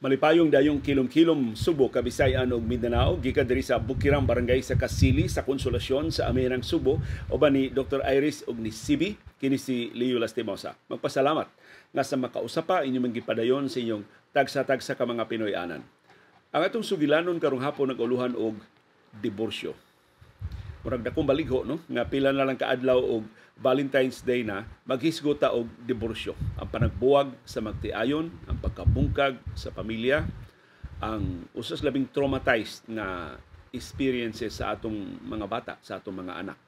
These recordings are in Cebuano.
Malipayong dayong kilom-kilom Subo, Kabisayan ug Mindanao, gikan diri sa Bukirang Barangay sa Kasili sa Konsolasyon sa Amihanang Subo, uban ni Dr. Iris ug ni Sibi, kini si Leo Lastimosa. Magpasalamat nga sa makausa pa inyong gipadayon sa inyong tagsa-tagsa ka mga Pinoy-anan. Ang atong sugilanon karong hapon nag-uluhan og diborsyo. Murag dakong baligho, no, nga pila na lang kaadlaw og Valentine's Day na, maghisgot ta og diborsyo. Ang panagbuwag sa magtiayon, ang pagkabungkag sa pamilya, ang usas labing traumatized nga experiences sa atong mga bata, sa atong mga anak.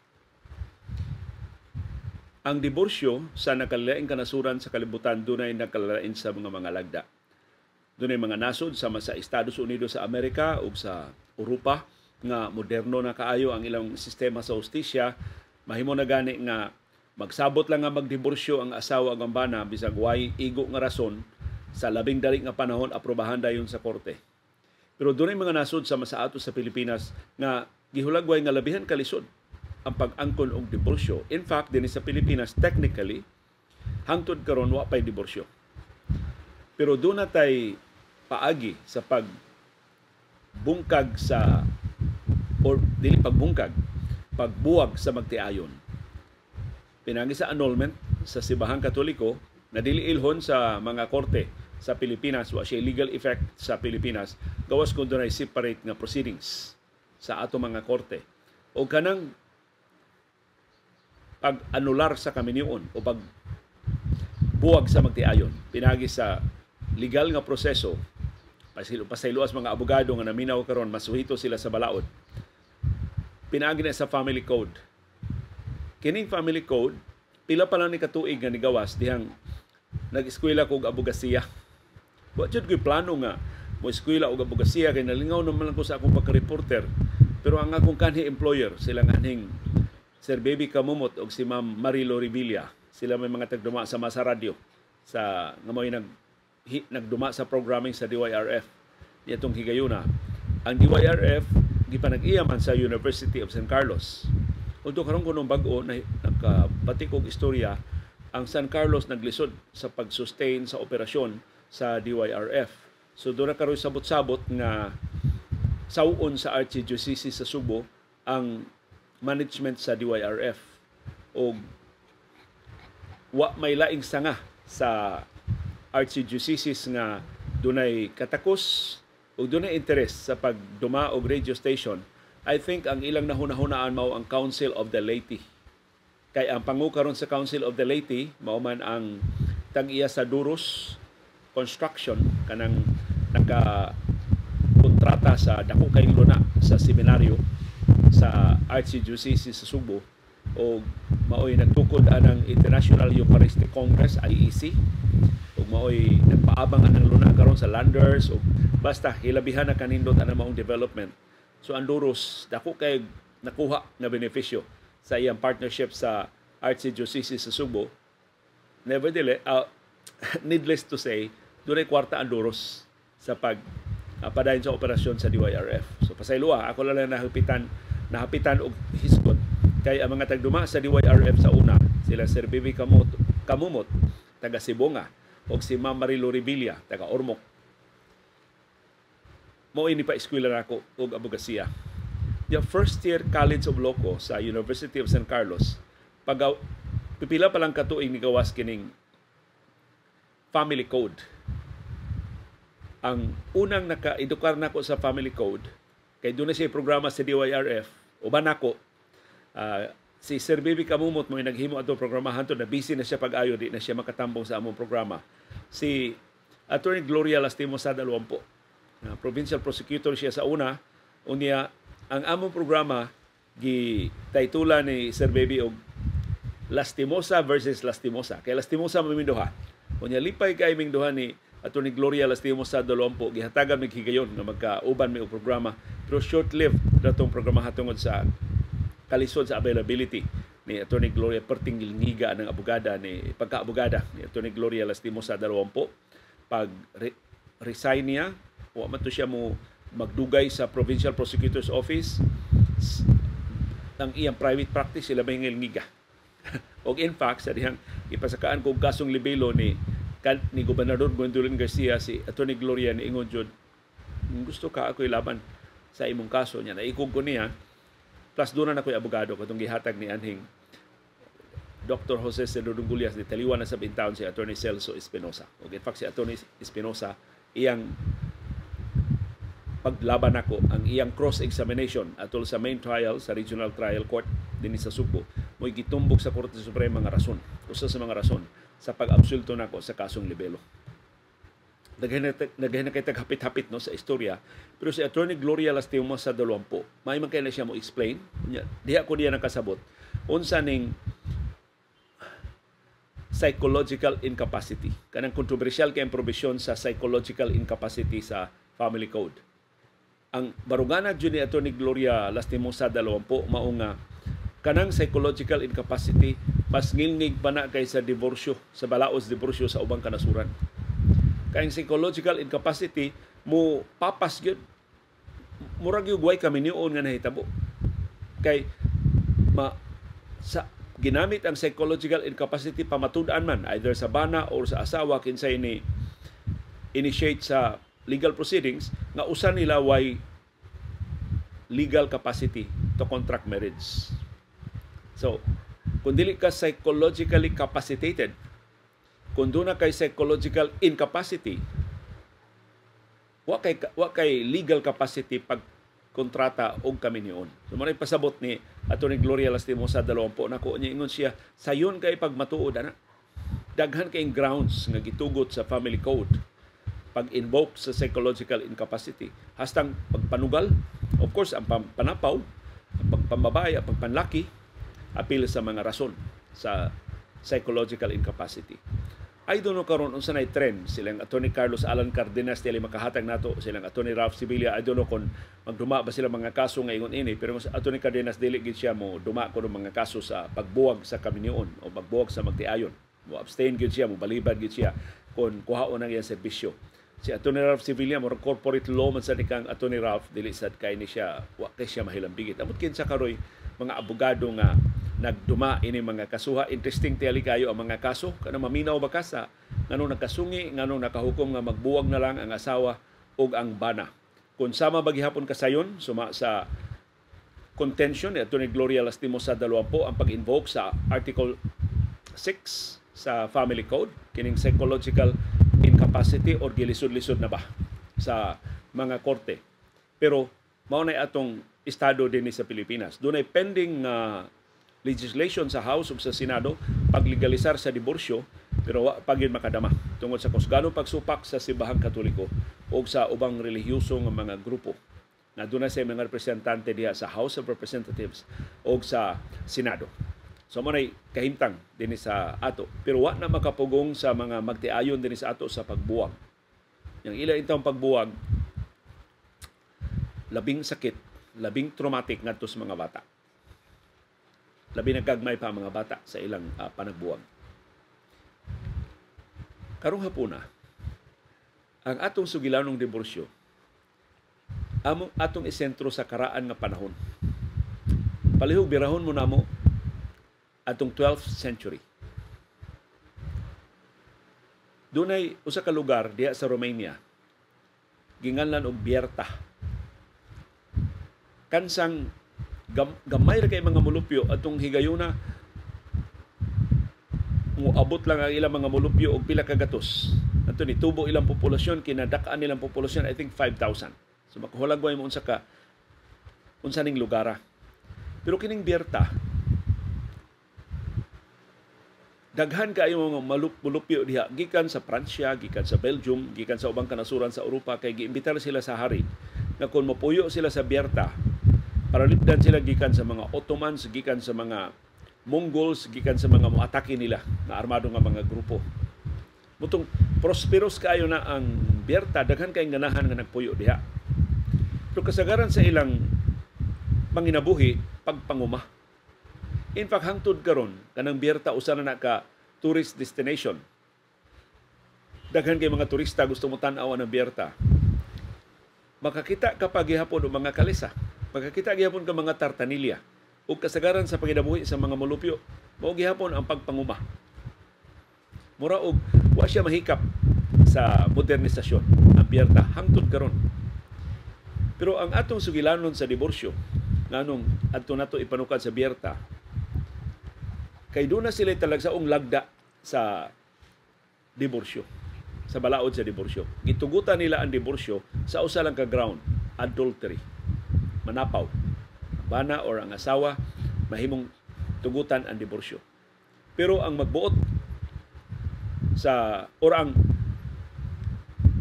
Ang diborsyo sa nakalaing kanasuran sa kalibutan, dunay nakalain sa mga lagda. Dunay mga nasod sama sa Estados Unidos sa Amerika ug sa Europa nga moderno na kaayo ang ilang sistema sa hustisya, mahimo na gani nga magsabot lang nga magdiborsyo ang asawa ug ang bana bisag way igo nga rason, sa labing dali nga panahon aprobahan dayon sa korte. Pero dunay mga nasod sama sa ato sa Pilipinas nga gihulagway nga labihan kalisod ang pag-angkon og diborsyo. In fact, dinhi sa Pilipinas, technically hangtod karon wa pay diborsyo. Pero doon na tay paagi sa pagbungkag sa, or dili pagbungkag, pagbuwag sa magtiayon. Pinagi sa annulment sa Sibahang Katoliko na dili ilhon sa mga korte sa Pilipinas, wa siya legal effect sa Pilipinas, gawas kung dunay separate nga proceedings sa ato mga korte. O kanang pag-anular sa kaminyoon o pagbuwag sa magtiayon, pinagi sa legal nga proseso, pasayloas mga abogado nga naminaw karon, masuhito sila sa balaod. Pinaagi na sa Family Code. Kining Family Code, pila pa lang ni katuig nga nigawas dihang nag-eskwela ko og abogasiya. Wa jud ko'y plano nga mo eskwela og abogasiya kay nalingaw naman lang ko sa akong pagka-reporter. Pero ang akong kanhi employer, sila nga anhing Sir Baby Kamumot og si Ma'am Marilo Revilla, sila may mga tagduma sa Masa Radio sa nga mo'y nagduma sa programming sa DYRF niadtong higayuna. Ang DYRF gipanag-iya man sa University of San Carlos. Although karon kunong bag-o na nakabati kog istorya, ang San Carlos naglisod sa pag-sustain sa operasyon sa DYRF. So doon na karon sabot-sabot nga sawon sa Archdiocese sa Subo ang management sa DYRF og wa may laing sanga sa Archdiocese nga dunay katakos o dunay interes sa pagduma og radio station. I think ang ilang nahunahunaan mao ang Council of the Laity. Kay ang pangukaron sa Council of the Laity mao man ang tag-iya sa Duros Construction, kanang naka kontrata sa dako kayong luna sa seminaryo sa Archdiocese sa Subo, o maoy nagtukod anang International Eucharistic Congress, IEC, ug maoy nagpaabang anang luna karon sa Landers, ug basta hilabihan na kanindot anang maong development. So ang Duros dako kay nakuha nga benepisyo sa iyang partnership sa Archdiocese sa Subo. Nevertheless, needless to say, dunay kwarta ang Duros sa pag padayon sa operasyon sa DYRF. So pasayloa, ako lang nahapitan og hisgot kay ang mga tagduma sa DYRF sa una, sila Sir Bibi Kamumot taga Sibonga og si Ma'am Marilo Revilla taga Ormoc. Mao ini pa eskwela nako og abogasiya. The first year College of Law ko sa University of San Carlos, pag pipila pa lang katuig ni gawas kining Family Code. Ang unang naka-edukar nako sa Family Code, kay doon na siya programa sa DYRF, uban nako, si Sir Bibi Kamumot mo naghimo ato programa hanto na busy na siya pag-ayo, di na siya makatambong sa among programa. Si Attorney Gloria Lastimosa Dalawampo, provincial prosecutor siya sa una, unya ang among programa gi titula ni Sir Baby og Lastimosa versus Lastimosa. Kay Lastimosa maming duha. Unya lipay kay ming duha ni Attorney Gloria Lastimosa Dolompo, gihatagan mig higayon nga magkauban mi og programa, pero short-lived na tong programa hatungod sa kalisod sa availability ni Attorney Gloria. Perting ngiga ng abogada ni pagka-abogada ni Attorney Gloria Lastimosa Dalawampo. Pag resign niya, wa man to siya mo magdugay sa Provincial Prosecutor's Office. Ang iyang private practice sila may ngiga. Og in fact, sa dihang ipasakaan kog kasong libelo ni Kan ni Gobernador Gwendolyn Garcia, si Attorney Gloria niingon jud, "Gusto ka ako ilaban sa imong kaso niya." Naikog ko niya, plus doon na ako'y abogado katong gihatag ni anhing Dr. Jose Celedon Gullas, ni taliwan na sa taon si Attorney Celso Espinosa. O in fact, si Attorney Espinosa, iyang paglaban nako, ang iyang cross-examination atol sa main trial sa Regional Trial Court dinhi sa Sugbo, mo'y gitumbok sa Korte Suprema nga rason. Usa sa mga rason sa pag-absulto nako sa kasong libelo. Daghan na kay taghapit-hapit, no, sa istorya. Pero si Attorney Gloria Lastimosa 20, may man kay na siya mo explain. Diha ko diya nakasabot unsa ning psychological incapacity. Kanang kontrobersyal kay provision sa psychological incapacity sa Family Code. Ang barugana jud ni Attorney Gloria Lastimosa 20 mao nga kanang psychological incapacity mas ngilngig pa na kaysa diborsyo, sa balaos diborsyo sa ubang kanasuran. Kay ang psychological incapacity mo papas gyud, murag yung way kami niyon nga nahitabo. Kay ma sa ginamit ang psychological incapacity pamatud-an man either sa bana or sa asawa kinsay ni initiate sa legal proceedings nga usa nila way legal capacity to contract marriage. So, kung dili ka psychologically capacitated, kung doon na kay psychological incapacity, wa kay legal capacity pag kontrata og kami niyon. So, mo pasabot ni Atty. Gloria Lastimosa 20 nako niya, ingon siya, sayon kay pagmatuod ana. Daghan kay grounds nga gitugot sa Family Code pag-invoke sa psychological incapacity. Hastang pagpanugal, of course, ang panapaw, ang pagpambabae, ang pagpanlaki, apil sa mga rason sa psychological incapacity. I don't know karon unsa nay trend. Silang Attorney Carlos Alan Cardenas dili makahatag nato, silang Attorney Ralph Sevilla, I don't know kung magduma ba sila mga kaso nga ingon ini, pero sa Attorney Cardenas dili gid siya mo duma kuno mga kaso sa pagbuwag sa kaminion o pagbuwag sa magtiayon. Mo abstain gid siya, mo balibad gid siya kung kuhaon ang iyang serbisyo. Si Attorney Ralph Sevilla, mo corporate law man sa ni kang Attorney Ralph, dili sad kay ni siya, wa kay siya mahilambigit. Amot kinsa karoy mga abogado nga nagduma ini mga kasuha. Interesting tiyali kayo ang mga kaso. Kanang maminaw ba ka sa nganong nagkasungi, nganong nakahukom nga magbuwag na lang ang asawa ug ang bana. Kung sama ba gihapon kasayon, suma sa contention ni Atty. Gloria Lastimosa 20 ang pag-invoke sa Article 6 sa Family Code, kining psychological incapacity, or gilisod-lisod na ba sa mga korte. Pero mao na atong estado dinhi sa Pilipinas. Dunay pending legislation sa House ug sa Senado paglegalisar sa diborsyo, pero wa pa gyud makadama tungod sa kusgano pagsupak sa Simbahang Katoliko o sa ubang relihiyoso nga mga grupo na doon sa mga representante diha sa House of Representatives o sa Senado. So mo kahimtang dinhi sa ato. Pero wa na makapugong sa mga magtiayon dinhi sa ato sa pagbuwag. Yang ila intang pagbuwag, labing sakit, labing traumatic ngadto sa mga bata. Labi nagkagmay pa ang mga bata sa ilang panagbuwag. Karong hapuna, ang atong sugilanong diborsyo, among atong isentro sa karaan nga panahon. Palihog birahon mo namo atong 12th century. Dunay usa ka lugar diha sa Romania, ginganlan og Bierta. Kansang gamay ra kay mga mulupyo atong higayuna, moabot lang ang ilang mga mulupyo og pila ka gatos. Ato ni tubo ilang populasyon, kinadak-an nilang populasyon, I think 5,000. So makahulagway mo unsa ka unsa ning lugara. Pero kining Bierta, daghan kaayo mga mulupyo diha gikan sa Pransya, gikan sa Belgium, gikan sa ubang kanasuran sa Europa, kay giimbitar sila sa hari nga kung mopuyo sila sa Bierta, paralipdan sila gikan sa mga Ottomans, gikan sa mga Mongols, gikan sa mga moatake nila na armado nga mga grupo. Mutong prosperous kaayo na ang Bierta, daghan kayong ganahan nga nagpuyo diha. Pero kasagaran sa ilang panginabuhi, pagpanguma. In fact, hangtod karon kanang Bierta usa na ka tourist destination. Daghan kay mga turista gusto mo tan-aw ang Bierta. Makakita ka pa gihapon og mga kalesa. Makakita gihapon ka mga tartanilya. Ug kasagaran sa panginabuhi sa mga mulupyo, mao gihapon ang pagpanguma. Mura og wa siya mahikap sa modernisasyon ang Bierta hangtod karon. Pero ang atong sugilanon sa diborsyo, nganong adto nato ipanukad sa Bierta, kay doon na sila talagsaong lagda sa diborsyo, sa balaod sa diborsyo. Gitugutan nila ang diborsyo sa usa lang ka ground, adultery. Manapaw. Bana or ang asawa mahimong tugutan ang diborsyo. Pero ang magbuot sa or ang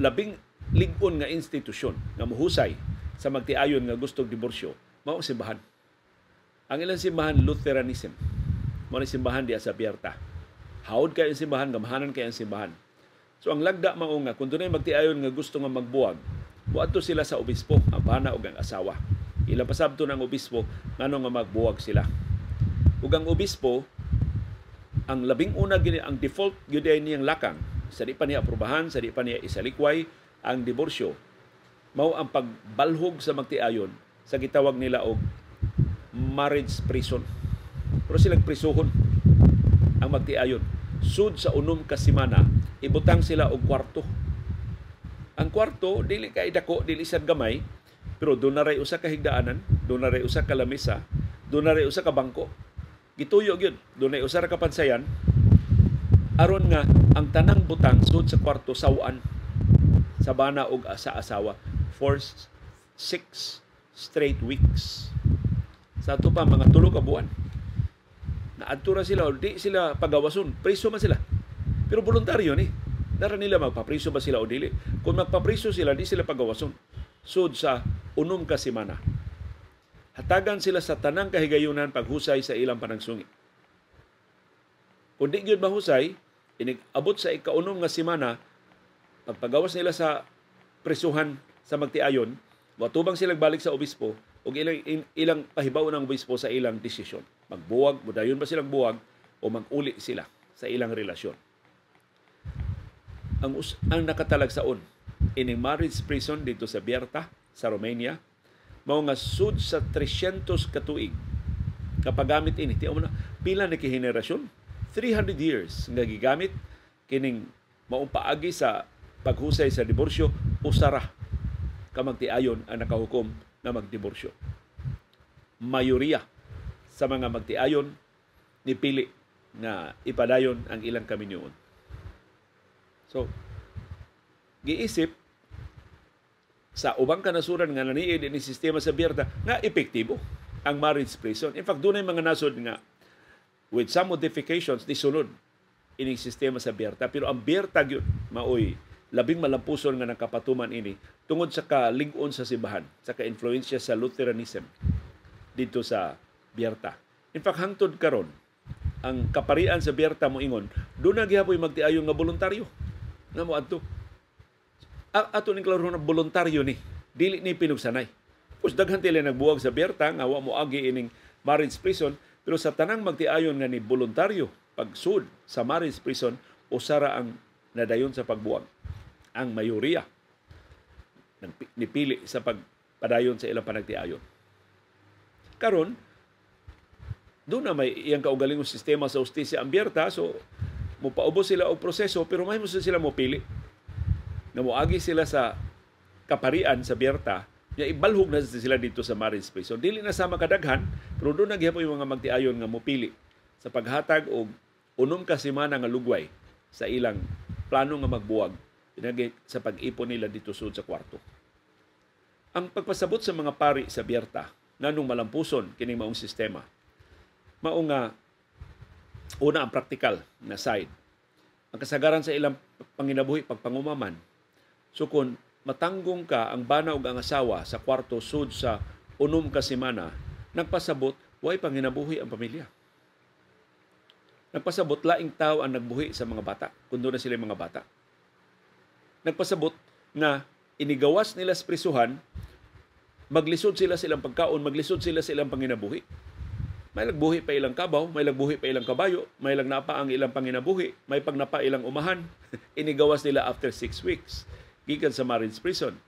labing lig-on nga institusyon nga mohusay sa magtiayon nga gustong diborsyo mao ang simbahan. Ang ilang simbahan, Lutheranism. Mao ni simbahan diha sa Bierta. Hawod kay ang simbahan, gamahanan kay ang simbahan. So ang lagda mao nga kung dunay magtiayon nga gusto nga magbuwag, moadto sila sa obispo, ang bana ug ang asawa. Ilang pasabto ng obispo ngano nga magbuwag sila. Ug ang obispo, ang labing una gini, ang default gyud ay niyang lakang sa di pa niya aprobahan, sa di pa niya isalikway ang diborsyo, mao ang pagbalhog sa magtiayon sa gitawag nila og marriage prison. Pero silang prisuhon ang magtiayon. Sud sa 6 ka semana, ibutang sila og kwarto. Ang kwarto dili kay dako, dili sad gamay, pero doon na ray usa ka higdaanan, doon na ray usa ka lamesa, doon na ray usa ka bangko. Gituyo gyud, doon na usa ra ka pansayan aron nga ang tanang butang sud sa kwarto sawan sa bana og sa asawa for 6 straight weeks. Sa ato pa mga 3 ka buwan. Naadto ra sila, di sila pagawason, priso man sila. Pero voluntaryo ni. Dara nila magpapriso ba sila o dili. Kung magpapriso sila, di sila pagawason. Sud sa 6 ka semana. Hatagan sila sa tanang kahigayunan paghusay sa ilang panagsungi. Kung di gyud mahusay, inig abot sa ika-6 nga semana, pagpagawas nila sa presuhan sa magtiayon, watubang sila balik sa obispo ug ilang pahibaw ng obispo sa ilang desisyon. Magbuwag, mudayon ba silang buwag o maguli sila sa ilang relasyon. Ang nakatalagsaon ining marriage prison dito sa Bierta sa Romania, mao nga sud sa 300 ka tuig kapagamit ini. Tiyaw mo na, pila ni henerasyon? 300 years nga gigamit kining maong paagi sa paghusay sa diborsyo, usara ka magtiayon ang nakahukom na magdiborsyo. Mayoriya sa mga magtiayon nipili nga ipadayon ang ilang kaminyoon. So, giisip sa ubang kanasuran nga naniid ini sistema sa Bierta nga epektibo ang marriage prison. In fact, dunay mga nasod nga with some modifications disulod ining sistema sa Bierta, pero ang Bierta gyud maoy labing malampuson nga nakapatuman ini tungod sa kalig-on sa simbahan, sa ka-influensya sa Lutheranism dito sa Bierta. In fact, hangtod karon ang kaparian sa Bierta moingon, doon na gihapoy magtiayon nga voluntaryo nga moadto. Ato ning klaro na voluntaryo ni, dili ni pinugsanay. Pus daghan tila nagbuwag sa Bierta nga wa moagi ining marriage prison, pero sa tanang magtiayon nga ni voluntaryo pagsud sa marriage prison, usara ang nadayon sa pagbuwag. Ang mayoriya nipili sa pagpadayon sa ilang panagtiayon. Karon, doon na may iyang kaugalingong sistema sa hustisya ang Bierta, so mopaubos sila og proseso, pero mahimo sila mopili. Na moagi sila sa kaparian sa Bierta, nga ibalhog na sila dito sa marriage prison. Dili na sama kadaghan, pero doon na gihapon yung mga magtiayon nga mopili sa paghatag og 6 ka semana nga lugway sa ilang plano nga magbuwag pinagi sa pag-ipon nila dito sud sa kwarto. Ang pagpasabot sa mga pari sa Bierta nganong malampuson kining maong sistema, mao nga una ang praktikal na side. Ang kasagaran sa ilang panginabuhi pagpangumaman. So kung matanggong ka ang bana ug ang asawa sa kwarto sud sa 6 ka semana, nagpasabot way panginabuhi ang pamilya. Nagpasabot laing tao ang nagbuhi sa mga bata, kun doon na sila mga bata. Nagpasabot nga inigawas nila sa prisuhan, maglisod sila sa ilang pagkaon, maglisod sila sa ilang panginabuhi. May lagbuhi pa ilang kabaw, may lagbuhi pa ilang kabayo, may lang napa ang ilang panginabuhi, may pagnapa ilang umahan. Inigawas nila after 6 weeks gikan sa marriage prison.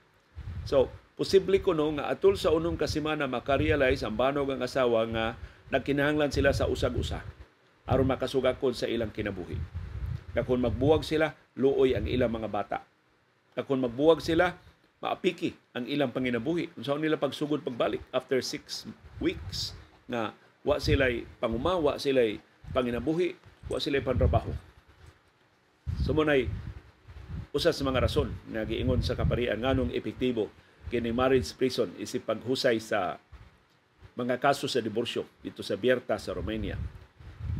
So, posible kuno nga atol sa 6 ka semana makarealize ang banog ang asawa nga nagkinahanglan sila sa usag-usa aron makasugakod sa ilang kinabuhi. Na kung magbuwag sila, luoy ang ilang mga bata. Na kung magbuwag sila, maapiki ang ilang panginabuhi. Unsa nila pagsugod pagbalik after 6 weeks nga wa sila'y panguma, wa sila'y panginabuhi, wa sila'y pantrabaho. So mo nay usa sa mga rason nga giingon sa kaparian nganong epektibo kini marriage prison isip paghusay sa mga kaso sa diborsyo dito sa Bierta sa Romania.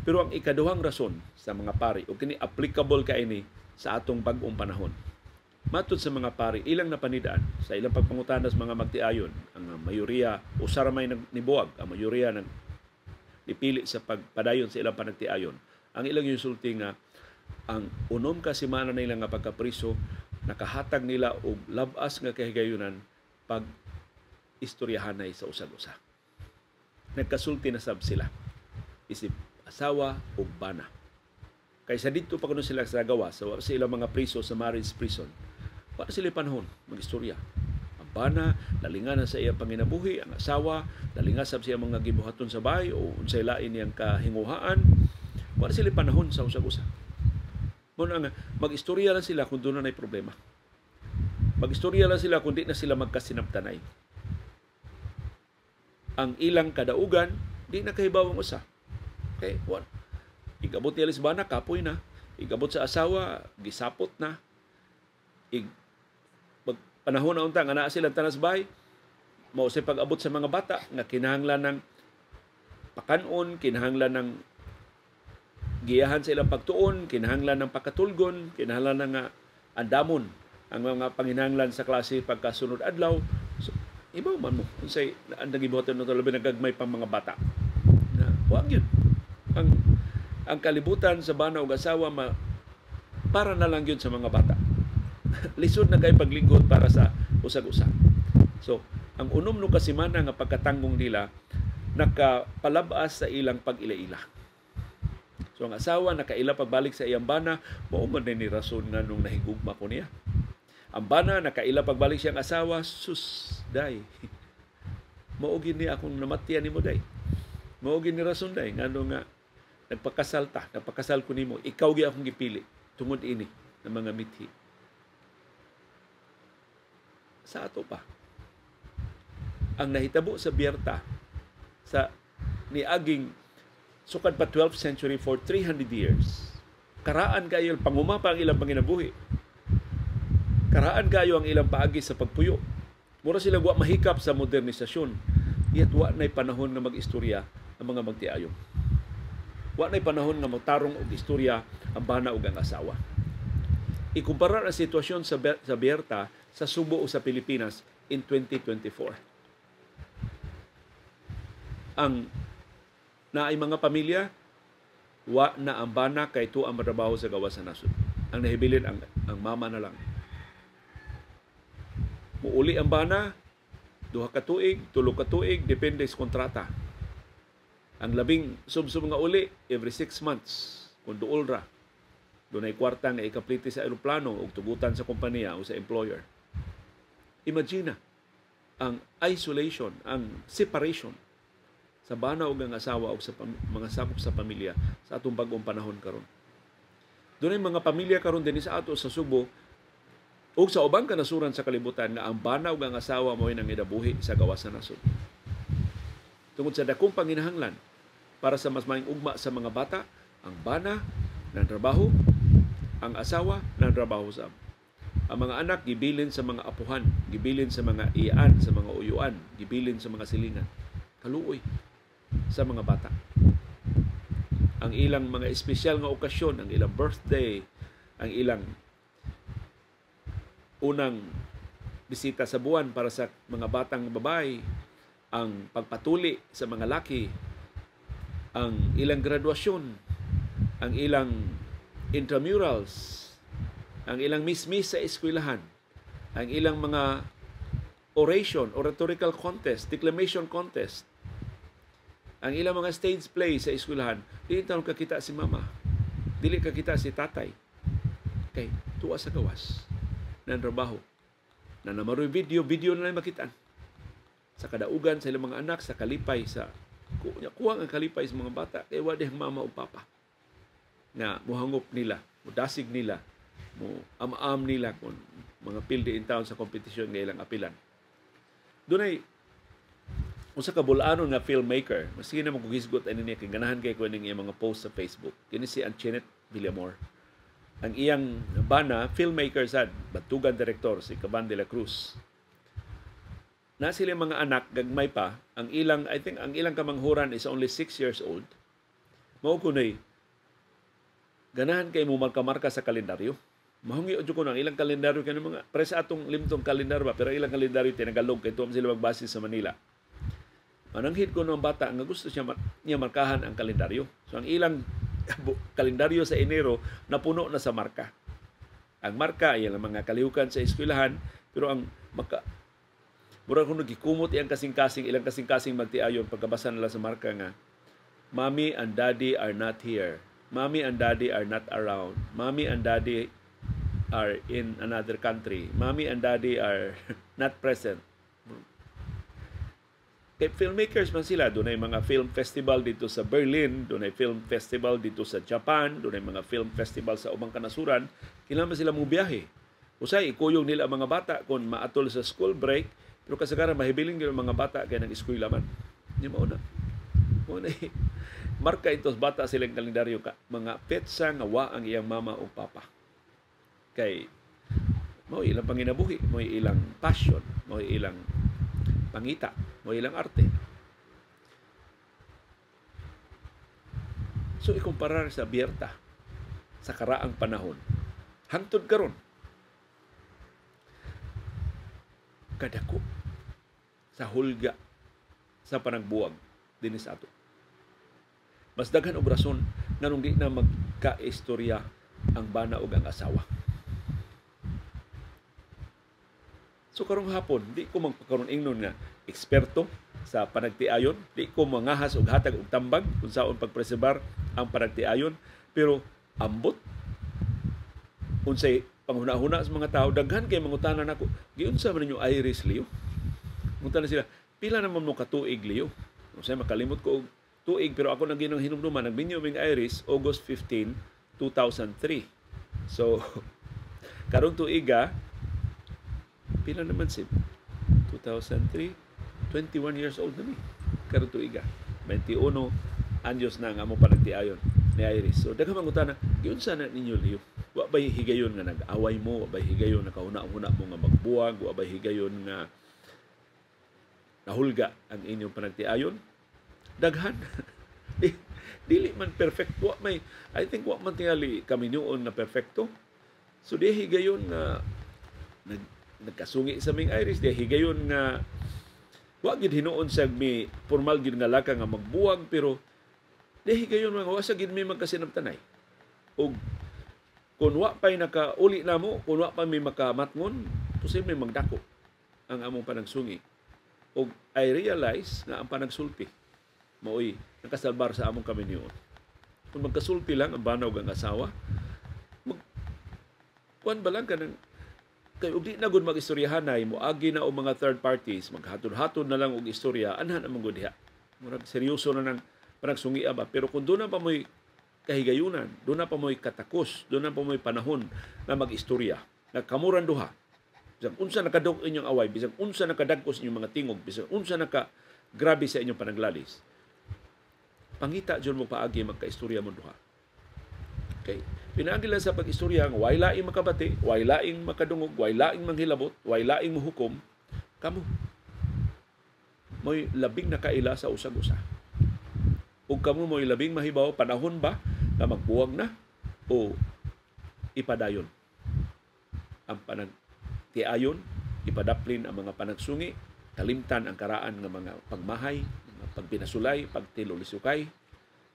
Pero ang ikaduhang rason sa mga pari, o kini applicable kaini sa atong bag-ong panahon. Matud sa mga pari, ilang napanidaan sa ilang pagpangutana sa mga magtiayon, ang mayoriya usa ra may nibuwag, ang mayoriya nag nipili sa pagpadayon sa ilang panagtiayon. Ang ilang gisulti nga ang 6 ka semana nila nga pagkapriso nakahatag nila og labas nga kahigayunan pag istoryahanay sa usag-usa. Nagkasulti na sab sila isip asawa ug bana. Kaysa didto pa kuno sila sa gawas sa ilang mga priso sa marriage prison, wala sila panahon magistorya. Ang bana nalinga na sa iyang panginabuhi, ang asawa nalinga sab siya mga gibuhaton sa bahay o unsay lain niyang kahinguhaan. Wala sila panahon sa usag-usa. Muna nga magistorya lang sila kung doon na problema. Magistorya lang sila kung di na sila magkasinabtanay. Ang ilang kadaugan, di na kahibaw ang usa. Okay, one. Igabot niya sa bana, kapoy na. Igabot sa asawa, gisapot na. Panahon na unta, nga naa silang tanas bahay, mao say pag-abot sa mga bata, nga kinahanglan ng pakanon, kinahanglan ng giyahan sa ilang pagtuon, kinahanglan ng pakatulgon, kinahanglan ng andamon ang mga panginahanglan sa klase pagkasunod adlaw. So, ibaw man mo unsay ang nagibuhaton nato labi nagagmay pang mga bata. Na wa gyud ang kalibutan sa bana ug asawa para na lang gyud sa mga bata. Lisod na kay paglingkod para sa usag-usa. So, ang 6 ka semana nga pagkatanggong nila nakapalabas sa ilang pag-ila-ila. So ang asawa nakaila pagbalik sa iyang bana, mao man ni rason nga nung nahigugma ko niya. Ang bana nakaila pagbalik siyang asawa, sus day. Mao gini akong namatyan nimo day. Mao gini rason day ngano nga nagpakasal ta, nagpakasal ko nimo, ikaw gyud akong gipili tungod ini ng mga mithi. Sa ato pa, ang nahitabo sa Bierta sa niaging sukad pa 12th century for 300 years. Karaan kayo panguma pa ang ilang panginabuhi. Karaan kayo ang ilang paagi sa pagpuyo. Mura sila wa mahikap sa modernisasyon. Yet wa na'y panahon nga mag-istorya ang mga magtiayon. Wa na'y panahon nga magtarong og istorya ang bana ug ang asawa. Ikumpara ang sitwasyon sa Bierta sa Subo o sa Pilipinas in 2024. Ang naay mga pamilya, wa na ang bana kay tuwa ang matrabaho sa gawas sa nasod. Ang nahibilin ang mama na lang. Muuli ang bana, 2 ka tuig, 3 ka tuig, depende sa kontrata. Ang labing sub-sub nga uli, every 6 months, kung duol ra. Dunay kwarta nga ikapliti sa eroplano o tugutan sa kompanya o sa employer. Imagine ang isolation, ang separation sa bana og ang asawa o sa mga sakop sa pamilya sa atong bag-ong panahon karon. Dunay mga pamilya karon dinhi sa ato sa Subo ug sa ubang kanasuran sa kalibutan nga ang bana ug ang asawa mo'y nangidabuhi sa gawas sa nasod. Tungod sa dakong panginahanglan para sa mas maayong ugma sa mga bata, ang bana ng trabaho, ang asawa ng trabaho sab. Ang mga anak gibilin sa mga apuhan, gibilin sa mga iyaan, sa mga uyuan, gibilin sa mga silingan. Kaluoy sa mga bata. Ang ilang mga espesyal nga okasyon, ang ilang birthday, ang ilang unang bisita sa buwan para sa mga batang babae, ang pagpatuli sa mga laki, ang ilang graduasyon, ang ilang intramurals, ang ilang mismis sa eskwelahan, ang ilang mga oration, oratorical contest, declamation contest, ang ilang mga stage play sa eskwelahan, dili taon kakita si mama, dili kakita si tatay. Kay tuwa sa gawas ng trabaho. Na namaroy video, video na lang makitaan. Sa kadaugan sa ilang mga anak, sa kalipay, sa kuwang ang kalipay sa mga bata, kay wa dihang mama o papa na muhangop nila Mudasig nila, mo am-am nila kung mga pildi in town sa kompetisyon nga ilang apilan. Dunay usa ka bul-anon nga filmmaker, maski na mo hisgot ani niya kay ganahan kay ko ning iyang mga post sa Facebook. Kini si Antoinette Villamor. Ang iyang bana, filmmaker sad, batugan direktor si Caban de la Cruz. Na sila mga anak gagmay pa, ang ilang, I think ang ilang kamanghuran is only 6 years old. Mao kunoy ganahan kay mo marka-marka sa kalendaryo. Mahungi jud ko ang ilang kalendaryo kay mga pre sa atong limtong kalendaryo ba, pero ilang kalendaryo tinagalog kay tuom sila magbase sa Manila. Mananghid ko ng bata nga gusto siya niya markahan ang kalendaryo. So ang ilang kalendaryo sa Enero napuno na sa marka. Ang marka ay ang mga kalihukan sa eskwelahan, pero ang maka mura kuno gikumot iyang kasing-kasing, ilang kasing-kasing magtiayon pagkabasa nila sa marka nga Mommy and Daddy are not here. Mommy and Daddy are not around. Mommy and Daddy are in another country. Mommy and Daddy are not present. Kay filmmakers man sila, dunay mga film festival dito sa Berlin, dunay film festival dito sa Japan, dunay mga film festival sa ubang kanasuran, kinahanglan sila mo biyahe. Usay ikuyog nila ang mga bata kung maatol sa school break, pero kasagaran mahibilin gyud ang mga bata kay nag-eskwela man. Di mao na. Mao na marka itos bata silang kalendaryo ka mga petsa nga wa ang iyang mama o papa. Kay mao ilang panginabuhi, mao ilang passion, mao ilang pangita, mao ilang arte. So ikumparar sa Bierta sa karaang panahon hangtod karon, kadako sa hulga sa panagbuwag dinhi sa ato. Mas daghan og rason nganong di na magkaistorya ang bana ug ang asawa. So karong hapon, di ko magpakaron ingnon nga eksperto sa panagtiayon, di ko mangahas og hatag og tambag kung saon pagpreserbar ang panagtiayon, pero ambot unsay panghuna-huna sa mga tao, daghan kay mangutana nako, giunsa man ninyo Iris, Leo? Mangutana sila, pila naman mo katuig, Leo? Unsay makalimot ko og tuig, pero ako nang ginang hinumduman, nagminyo ming Iris August 15, 2003. So karong tuiga, pila naman si 2003, 21 years old na mi karon tuiga, 21 anyos na nga mo panagtiayon ni Iris. So daghan mangutana, giunsa na ninyo, Leo? Wa bay higayon nga nag-away mo, wa bay higayon nga kauna-una mo nga magbuwag, wa bay higayon nga nahulga ang inyong panagtiayon? Daghan. Dili man perfect, wa may, I think wa man tingali kami noon na perfecto. So di higayon nga nagkasungi sa ming Iris, di higayon nga wa gid hinuon sa mi formal gid nga laka nga magbuwag, pero di higayon nga wa sa gid mi magkasinabtanay. Og kung wa pa'y nakauli na mo, kung wa pa may makamatngon, posible magdako ang among panagsungi. Og I realize nga ang panagsulti maoy nakasalbar sa among kaminyoon. Kung magkasulti lang ang banaw ang asawa, kuan ba lang ka ng kay og di na gud magistoryahanay, moagi na og mga third parties, maghatod-hatod na lang og istorya, anhan ang gud diha. Murag seryoso na nang panagsungia ba, pero kung doon na pa mo'y kahigayunan, doon na pa mo'y katakos, doon na pa mo'y panahon na mag-istorya, nagkamuran duha. Bisag unsa nakadug inyong away, bisag unsa nakadagkos inyong mga tingog, bisag unsa naka grabe sa inyong panaglalis, pangita jud mo paagi magkaistorya mo duha. Okay. Pinaagi lang sa pag-istorya nga way laing makabati, way laing makadungog, way laing manghilabot, way laing mohukom, kamo mo'y labing nakaila sa usag-usa. Ug kamo mo'y labing mahibaw panahon ba na magbuwag na o ipadayon ang panagtiayon, ipadaplin ang mga panagsungi, kalimtan ang karaan ng mga pagmahay, mga pagpinasulay, pagtilulisukay.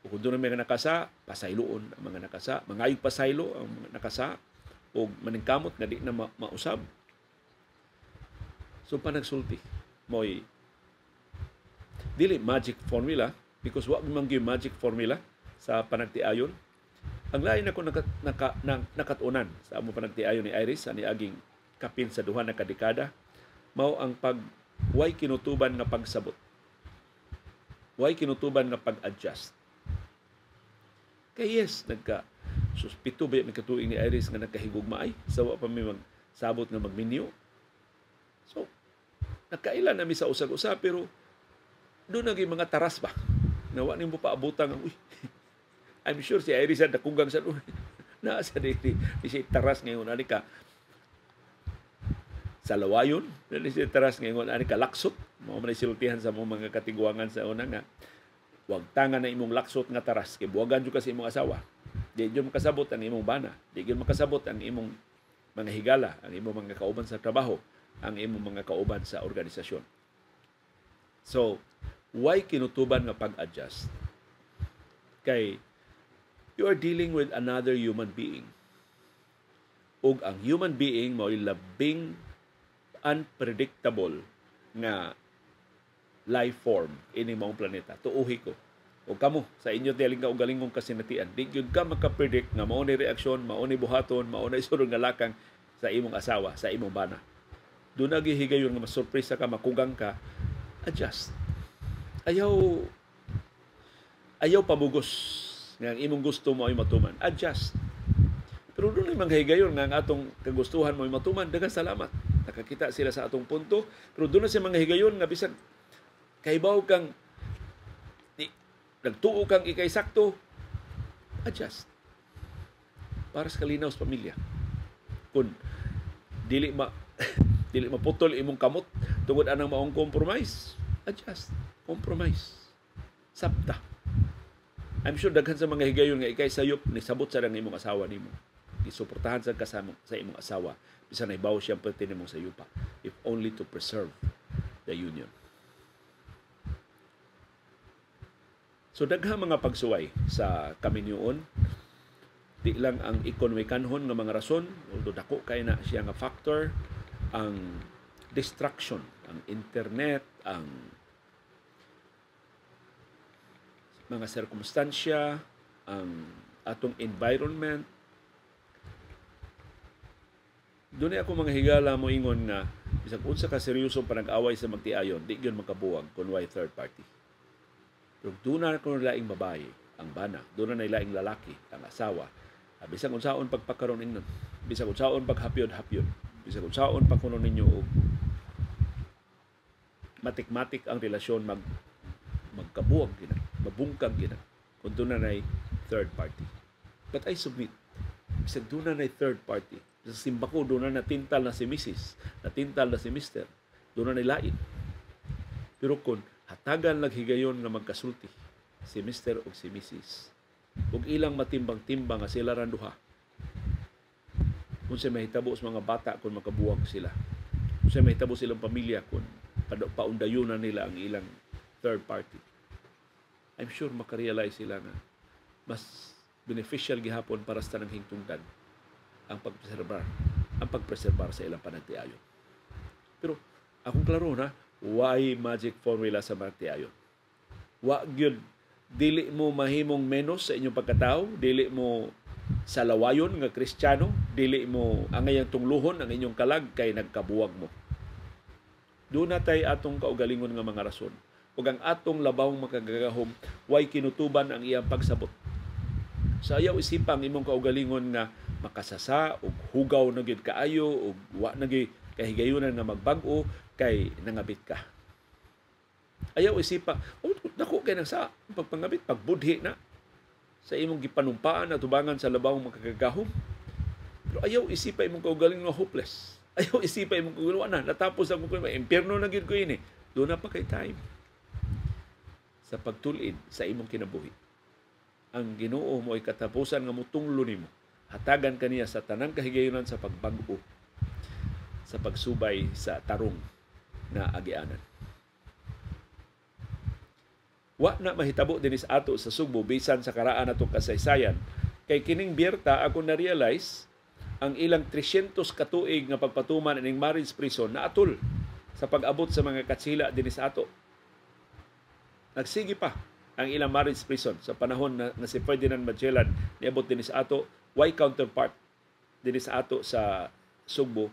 O kung doon ang mga nakasa, pasayloon ang mga nakasa, mangayog pasaylo ang mga nakasa, o maningkamot nga di na mausab. So panagsulti mo'y dili magic formula, because wa man gyud magic formula sa panagtiayon. Ang lain ako nakatunan sa among panagtiayon ni Iris sa niaging kapin sa duha na kadekada, mao ang pag way kinutuban nga pagsabot, way kinutuban nga pag-adjust. Kay yes, Sus, 7 ba mi katuig ni Iris nga nagkahigugma ay sawa pa mi magsabot nga magminyo. So, nagkaila na mi sa usag-usa, pero doon naging mga taras ba? Nawa nimo paabutan ang, uy, I'm sure si Iris ang nakugang sa naa sa dili ni siya taras ngayon ani ka sa lawayon, dili siya taras ngayon ani ka laksot. Mao man siltihan sa mga katiguangan sa una nga wag tanga na imong laksot nga taras kay buwagan jud ka sa imong asawa. Di jud makasabot ang imong bana, di jud makasabot ang imong mga higala, ang imong mga kauban sa trabaho, ang imong mga kauban sa organisasyon. So, why kinutuban nga pag-adjust? Kay you are dealing with another human being. Ug ang human being mao'y labing unpredictable nga life form ini maong planeta. Tuuhi ko. O kamo, sa inyo tiyaling kaugalingong kasinatian, di gyud ka makapredict nga mao ni reaksyon, mao ni buhaton, mao ni sunod nga lakang sa imong asawa, sa imong bana. Doon nagihigayon nga masurpresa ka, makugang ka, adjust. Ayaw pamugos nga ang imong gusto mo ay matuman. Adjust. Pero doon ay mga higayon nga ang atong kagustuhan mo ay matuman, daghang salamat. Nakakita sila sa atong punto. Pero doon na sa mga higayon nga bisag kahibaw kang nagtuo kang ikay sakto, adjust. Para sa kalinaw sa pamilya. Kung dili maputol imong kamot tungod anang maong compromise, adjust, compromise. Sabta. I'm sure daghan sa mga higayon nga ikay sayop ni sabot sa imong asawa nimo. Gisuportahan sa kasama sa imong asawa bisan nahibaw siyang perti nimong sayupa, if only to preserve the union. So daghang mga pagsuway sa kaminyoon, di lang ang ekonomikanhon nga mga rason, although dako kay na siya nga factor, ang distraction, ang internet, ang mga sirkumstansya, ang atong environment. Doon ako mga higala mo ingon nga bisag unsa ka seryosong panag-away sa magtiayon, di gyud makabuwag kun way third party. Pero doon na kuno laing babae, ang bana, doon na laing lalaki, ang asawa. Bisag unsaon pagpakaron ingnon, bisag unsaon paghapyod-hapyod, bisag unsaon pa kuno ninyo og matik-matik ang relasyon, magkabuwag gina, mabungkag gina, kung doon na nay third party. But I submit, bisag doon na nay third party, sa simbako doon na natintal na si Mrs., natintal na si Mr., doon na nay lain. Pero kung hatagan naghigayon nga magkasulti si Mr. o si Mrs. ug ilang matimbang-timbang nga sila ran duha, unsay mahitabo sa mga bata kung makabuwag sila, unsay mahitabo sa ilang pamilya kung paundayunan nila ang ilang third party, I'm sure makarealize sila nga mas beneficial gihapon para sa tanang hingtungdan ang pagpreserbar sa ilang panagtiayon. Pero akong klaro na, why magic formula sa magtiayon? Wa gyud, dili mo mahimong menos sa inyong pagkatao, dili mo sa lawayon nga Kristiyano, dili mo angayang tungluhon ang inyong kalag kay nagkabuwag mo. Doon na tay atong kaugalingon nga mga rason. Ug ang atong labawng makagagahom, way kinutuban ang iyang pagsabot. Sa ayaw isipang imong kaugalingon nga makasasa ug hugaw na gyud kaayo ug wa na gyud kahigayunan nga magbag-o kay nangabit ka. Ayaw isipa, oh, dako kay nang sa pagpangabit, pagbudhi na sa imong gipanumpaan at tubangan sa labawng makagagahom. Pero ayaw isipa imong kaugalingon nga hopeless. Ayaw isipa imong kaugalingon na natapos ang problema, impierno na gyud ko ini. Doon na pa kay time sa pagtulid sa imong kinabuhi. Ang Ginoo mo ay katapusan nga mutunglo nimo. Hatagan kaniya sa tanang kahigayunan sa pagbag-o, sa pagsubay sa tarong na agianan. Wa na mahitabo dinis ato sa Sugbo bisan sa karaan atong kasaysayan kay kining biyerta ako na-realize ang ilang 300 katuig nga pagpatuman ining marriage prison na atol sa pag-abot sa mga katsila dinis ato. Nagsige pa ang ilang marriage prison sa panahon na si Ferdinand Magellan niabot dinis ato, way counterpart dinis ato sa Sugbo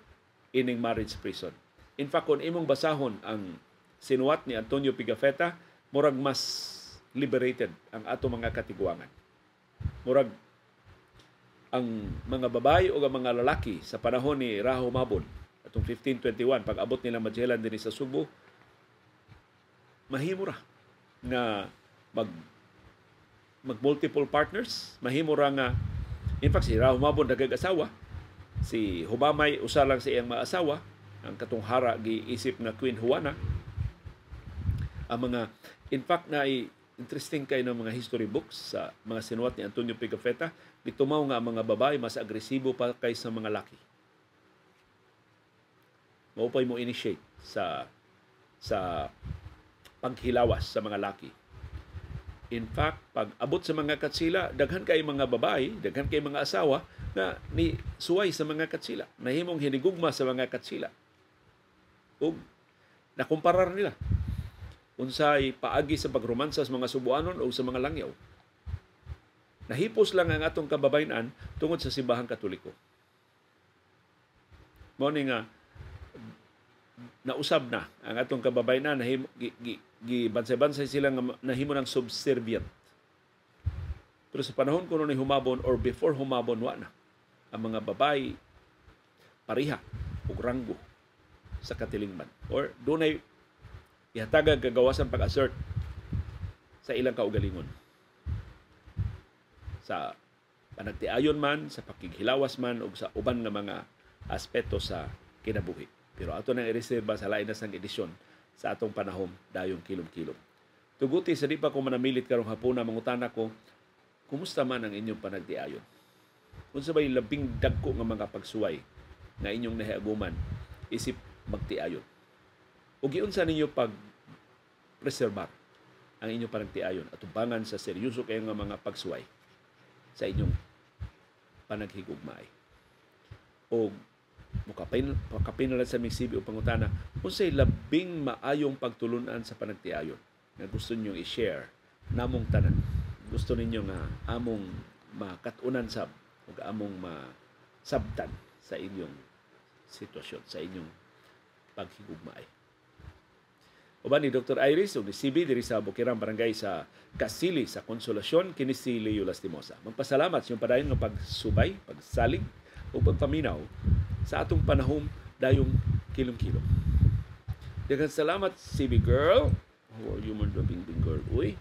ining marriage prison. In fact, kung imong basahon ang sinuwat ni Antonio Pigafetta, murag mas liberated ang ato mga katiguangan. Murag Ang mga babae o ang mga lalaki sa panahon ni Rajo Mabon atong 1521, pag abot nila Magellan dinhi sa Sugbo, mahimo ra nga mag mag multiple partners, mahimo ra nga, in fact, si Rajo Mabon daghang asawa, si Humamay usa lang sa iyang mga asawa, ang katong hara giisip nga Queen Juana. Ang mga, in fact, na interesting kay ng mga history books sa mga sinuwat ni Antonio Pigafetta, gitumaw nga ang mga babae mas agresibo pa kaysa mga laki. Mao pay mo initiate sa paghilawas sa mga laki. In fact, pag abot sa mga Katsila, daghan kay mga babae, daghan kay mga asawa na ni suway sa mga Katsila, nahimong hinigugma sa mga Katsila. Ug nakumparar nila unsay paagi sa pagromansa sa mga Subuanon o sa mga Langyaw. Nahipos lang ang atong kababayen-an tungod sa Simbahang Katoliko. Mao ni nga nausab na ang atong kababayen-an, nahimo gibansay-bansay sila nga nahimo ng subservient. Pero sa panahon kuno ni Humabon or before Humabon, wa na. Ang mga babae pareha og ranggo sa katilingban or dunay ihatagag kagawasan pag-assert sa ilang kaugalingon. Sa panagtiayon man, sa pakighilawas man, o sa uban nga mga aspeto sa kinabuhi. Pero ato nang ireserba sa lain na sang edisyon sa atong panahon dayong kilom-kilom. Tuguti sa di pa ko manamilit karong hapuna, mangutana ko, kumusta man ang inyong panagtiayon? Unsa ba'y labing dagko nga mga pagsuway nga inyong nahiaguman isip magtiayon? O giunsa ninyo pag-preserbar ang inyong panagtiayon at tumbangan sa seryoso kayo nga mga pagsuway sa inyong panaghigugmaay? O mukapin na lang sa aming CB o pangutana, unsay labing maayong pagtulunan sa panagtiayon nga gusto ninyong i-share namong tanan? Gusto ninyo nga among makat-unan sab o among masabtan sa inyong sitwasyon, sa inyong paghigugmaay. Uban ni Dr. Iris ug ni CB diri sa Bukirang Barangay sa Kasili sa Konsolasyon, kini si Leo Lastimosa. Magpasalamat sa inyong padayon nga pagsubay, pagsalig ug pagpaminaw sa atong panahom dayong kilom-kilom. Daghang salamat, CB girl. How are you man, bing bing girl? Uy.